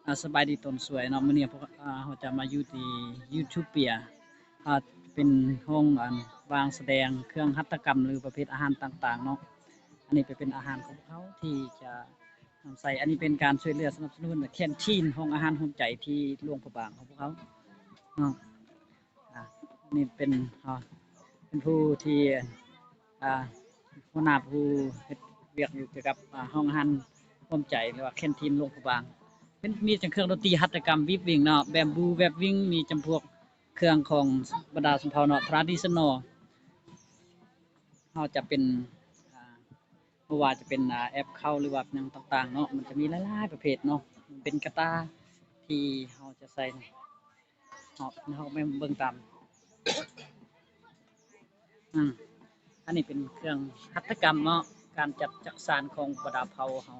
ອ່າ ສະບາຍດີຕອນສວຍເນາະ. ມື້ນີ້ພວກ ອ່າ ເຮົາຈະມາຢູ່ທີ່ຢູທູເປຍ ອ່າ ເປັນໂຮງ ອັນ ວາງສະແດງເຄື່ອງຫັດຖະກຳ ຫຼື ປະເພດອາຫານຕ່າງໆເນາະ. ອັນນີ້ເປັນ ເປັນອາຫານຂອງພວກເຮົາທີ່ຈະນຳໃຊ້. ອັນນີ້ເປັນການຊ່ວຍເຫຼືອສະໜັບສະໜູນແຄນທີນ ຫ້ອງອາຫານຮ່ວມໃຈທີ່ຫຼວງພະບາງຂອງພວກເຮົາເນາະ. ອ່າ ນີ້ເປັນ ອ່າ ເປັນຜູ້ທີ່ ອ່າ ຫົວໜ້າຜູ້ເຮັດວຽກຢູ່ກ່ຽວກັບ ອ່າ ຫ້ອງອາຫານຮ່ວມໃຈ ຫຼືວ່າແຄນທີນຫຼວງພະບາງ. ເປັນ ມີຈັ່ງເຄື່ອງດົນຕີຫັດຖະກຳ ວີບວິງເນາະ, ແບມບູ ແວັບວິງ, ມີຈຳພວກເຄື່ອງຂອງບັນດາຊົນເຜົ່າເນາະ traditional. ເຮົາຈະເປັນ ອ່າ ບໍ່ວ່າຈະເປັນ ອ່າ ແອັບເຂົ້າ ຫຼືວ່າຫຍັງຕ່າງໆເນາະ, ມັນຈະມີຫຼາຍໆປະເພດເນາະ. ມັນເປັນກະຕ່າທີ່ເຮົາຈະໃສ່ ເຮົາ ເຮົາໄປເບິ່ງຕາມ ອືມ ອັນນີ້ເປັນເຄື່ອງຫັດຖະກຳເນາະ, ການຈັດຈັກສານຂອງບັນດາເຜົ່າເຮົາ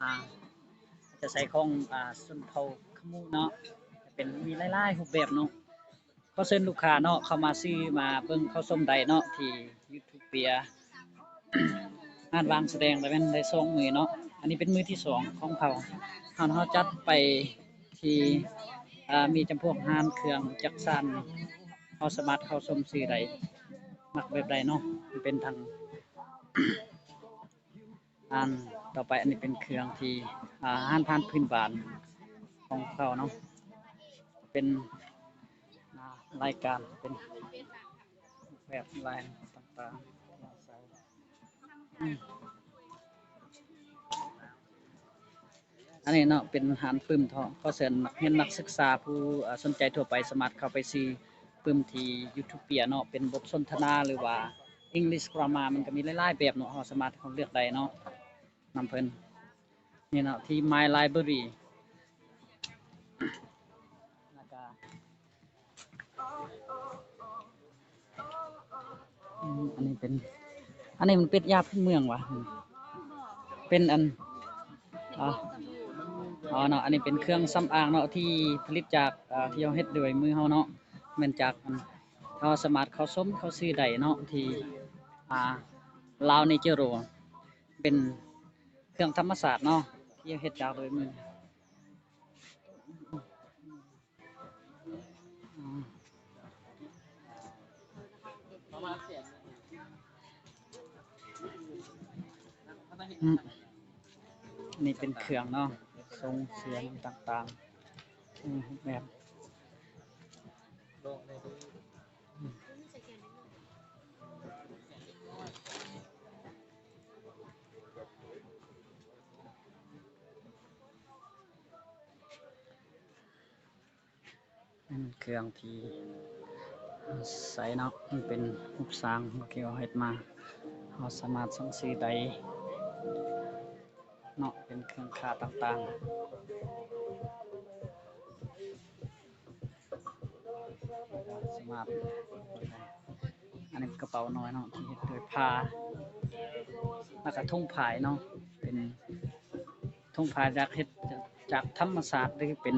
ອ່າ ຈະໃຊ້ຂອງ ອ່າ ຊົນເຜົ່າຂະມູເນາະ, ຈະເປັນ ມີຫຼາຍໆຮູບແບບເນາະ. ຂໍເຊີນລູກຄ້າເນາະ ເຂົ້າມາຊື້ ມາເບິ່ງເຂົ້າຊົມໄດ້ເນາະ ທີ່ຢູທູເປຍ ຮ້ານວາງສະແດງ ແລ້ວແມ່ນໄດ້ສອງມື້ເນາະ. ອັນນີ້ເປັນມື້ທີສອງຂອງເຂົາ. ຮ້ານເຮົາຈັດໄປທີ່ ອ່າ ມີຈຳພວກຮ້ານເຄື່ອງຈັກສານ, ເຮົາສາມາດເຂົ້າຊົມຊື້ໄດ້ ມັກແບບໃດເນາະ. ມັນເປັນທັງ ອັນຕໍ່ໄປ ອັນນີ້ເປັນເຄື່ອງທີ່ ອ່າ ອາຫານພື້ນບ້ານຂອງເຂົາເນາະ, ເປັນ ອ່າ ລາຍການ ເປັນແບບລາຍຕ່າງໆ. ອືມ ອັນນີ້ເນາະ ເປັນຮ້ານປຶ້ມເທາະ. ຂໍເຊີນນັກຮຽນນັກສຶກສາຜູ້ ເອີ່ ສົນໃຈທົ່ວໄປ ສາມາດເຂົ້າໄປຊື້ປຶ້ມທີ່ຢູທູເປຍເນາະ, ເປັນບົດສົນທະນາ ຫຼືວ່າ English Grammar ມັນກໍມີຫຼາຍໆແບບເນາະ, ເຮົາສາມາດເລືອກໄດ້ເນາະ ນຳເພິ່ນ. ນີ້ເນາະ ທີ່ My Library ແລ້ວກະ ອືມ ອັນນີ້ເປັນ ອັນນີ້ມັນເປັນຢາພື້ນເມືອງຫວາ? ເປັນອັນ ອໍ ອໍເນາະ, ອັນນີ້ເປັນເຄື່ອງສຳອາງເນາະ ທີ່ຜະລິດຈາກ ເອີ່ ທີ່ເຮົາເຮັດດ້ວຍມືເຮົາເນາະ, ແມ່ນຈາກອັນ ເຮົາສາມາດເຂົ້າຊົມເຂົ້າຊື້ໄດ້ເນາະ ທີ່ ອ່າ Lao Nature Road ເປັນເຄື່ອງທຳມະຊາດເນາະ ທີ່ເຮັດຈາກດ້ວຍມື. ອືມ ນີ້ເປັນເຄື່ອງເນາະ ຊົງເຊື່ອງຕ່າງໆ ອືມ ແບບ ເປັນເຄື່ອງທີ່ໃຊ້ເນາະ, ມັນເປັນຮູບສ້າງທີ່ເຮົາເຮັດມາ, ເຮົາສາມາດສັ່ງຊື້ໄດ້ເນາະ, ເປັນເຄື່ອງຄ້າຕ່າງໆ. ສາມາດ ອັນນີ້ກະເປົານ້ອຍເນາະ ທີ່ເຮັດດ້ວຍຜ້າ ແລ້ວກະຖົງຝ້າຍເນາະ ເປັນຖົງຝ້າຍຈາກ ເຮັດຈາກທຳມະຊາດ ຫຼືເປັນ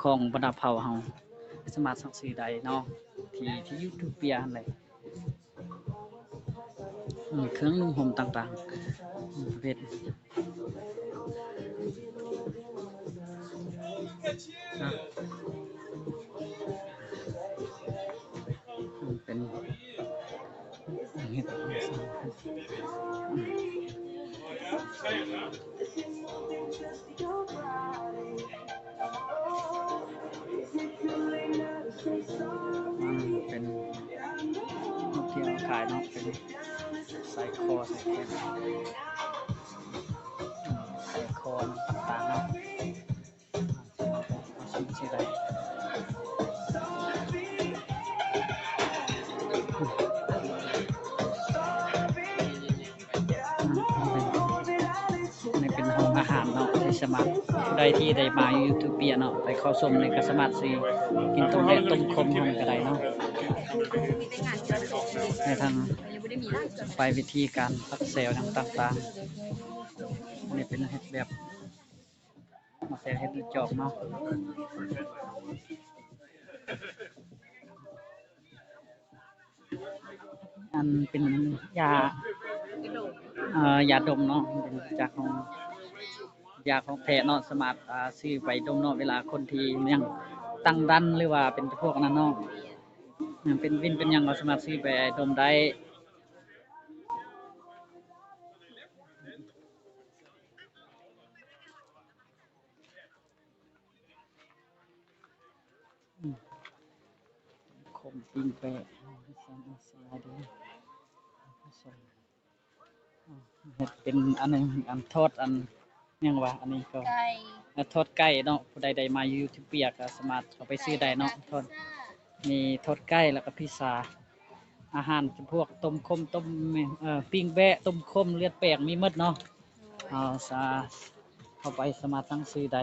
ຂອງບັນດາເຜົ່າເຮົາ ສາມາດສັ່ງຊື້ໄດ້ເນາະ ທີ່ ທີ່ຢູທູເປຍຫັ້ນແຫຼະ. ອືມ ເຄື່ອງນຸ່ງຫົ່ມຕ່າງໆ ອືມ ປະເພດ ເປັນເຮັດ ອືມ ເປັນ ທີ່ເຮົາຂາຍເນາະ ເປັນສາຍຄໍ ສາຍແຂນ ສາຍຄໍຕ່າງໆເນາະ ເອົາຊິໄດ້ ນີ້ເປັນຫ້ອງອາຫານເນາະ ທີ່ສາມາດ ຜູ້ໃດທີ່ໄດ້ມາຢູ່ຢູທູເປຍເນາະ ໄປເຂົ້າຊົມນີ້ກໍສາມາດຊິກິນຕົ້ມແດດຕົ້ມຂົມຫັ້ນກໍໄດ້ເນາະ ແມ່ນທັງໄປວິທີການປັກແຊວຫຍັງຕ່າງໆ ອັນນີ້ເປັນເຮັດແບບ ມາແຊວເຮັດຈອກເນາະ ອັນເປັນຢາ ເອີ ຢາດົມເນາະ ເປັນຈາກຂອງ ຢາຂອງແທ້ເນາະ ສາມາດ ອ່າ ຊື້ໄປດົມເນາະ ເວລາຄົນທີ່ຍັງຕັ້ງຄັນ ຫຼືວ່າເປັນພວກນັ້ນເນາະ ຍັງເປັນວິນເປັນຫຍັງ ກໍສາມາດຊື້ໄປດົມໄດ້. ອືມ ຂົມປີ້ງແປະ ເຮັດເປັນອັນໜຶ່ງ ອັນທອດ ອັນຫຍັງວະ ອັນນີ້ກໍ ໄກ່ ເອີ ທອດໄກ່ເນາະ. ຜູ້ໃດໄດ້ມາຢູ່ທີ່ປຽກກໍສາມາດເຂົ້າໄປຊື້ໄດ້ເນາະ ທອດ ມີທອດໄກ່ ແລ້ວກໍພິຊາ ອາຫານຈຳພວກຕົ້ມຂົມ ຕົ້ມ ເອີ ປີ້ງແປະ ຕົ້ມຂົມ ເລືອດແປງ ມີໝົດເນາະ. ເຮົາສາ ເຂົ້າໄປສາມາດສັ່ງຊື້ໄດ້.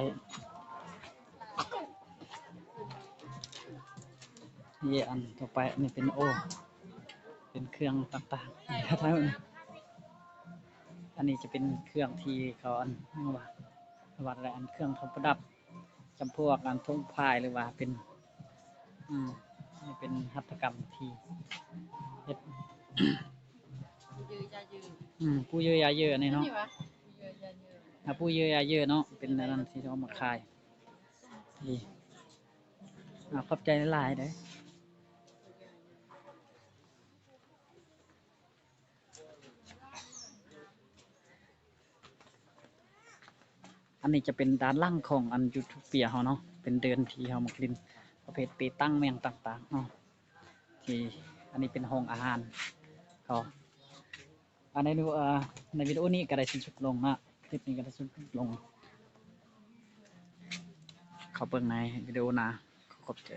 ນີ້ອັນຕໍ່ໄປ ອັນນີ້ເປັນ ໂອ້ ເປັນເຄື່ອງຕ່າງໆ ອັນນີ້ຈະເປັນເຄື່ອງທີ່ເຂົາ ອັນ ຫຍັງວະ ວັດ ແລະ ອັນເຄື່ອງເຄື່ອງປະດັບ ຈຳພວກອັນຖົງພາຍ ຫຼືວ່າເປັນ ອືມ ນີ້ເປັນຫັດຖະກຳທີ່ເຮັດ ອືມ ປູເຢີຢາເຢີ ອັນນີ້ເນາະ ປູເຢີຢາເຢີ ອາ ປູເຢີຢາເຢີເນາະ ເປັນອັນນັ້ນທີ່ເອົາມາຂາຍ. ດີ ອາ ຂອບໃຈຫຼາຍໆເດີ້. ອັນນີ້ຈະເປັນດ້ານຫຼັງຂອງອັນຢູທູເປຍເຮົາເນາະ ເປັນເດີ່ນທີ່ເຮົາມັກຫຼິ້ນປະເພດເປຕັງແມ່ນຫຍັງຕ່າງໆເນາະ ທີ່ ອັນນີ້ເປັນຫ້ອງອາຫານເຮົາ. ອັນໃນ ເອີ ໃນວິດີໂອນີ້ກໍໄດ້ສິ້ນສຸດລົງເນາະ ຄລິບນີ້ກໍໄດ້ສິ້ນສຸດລົງ. ເຂົ້າເບິ່ງໃນວິດີໂອໜ້າ. ຂໍຂອບໃຈ.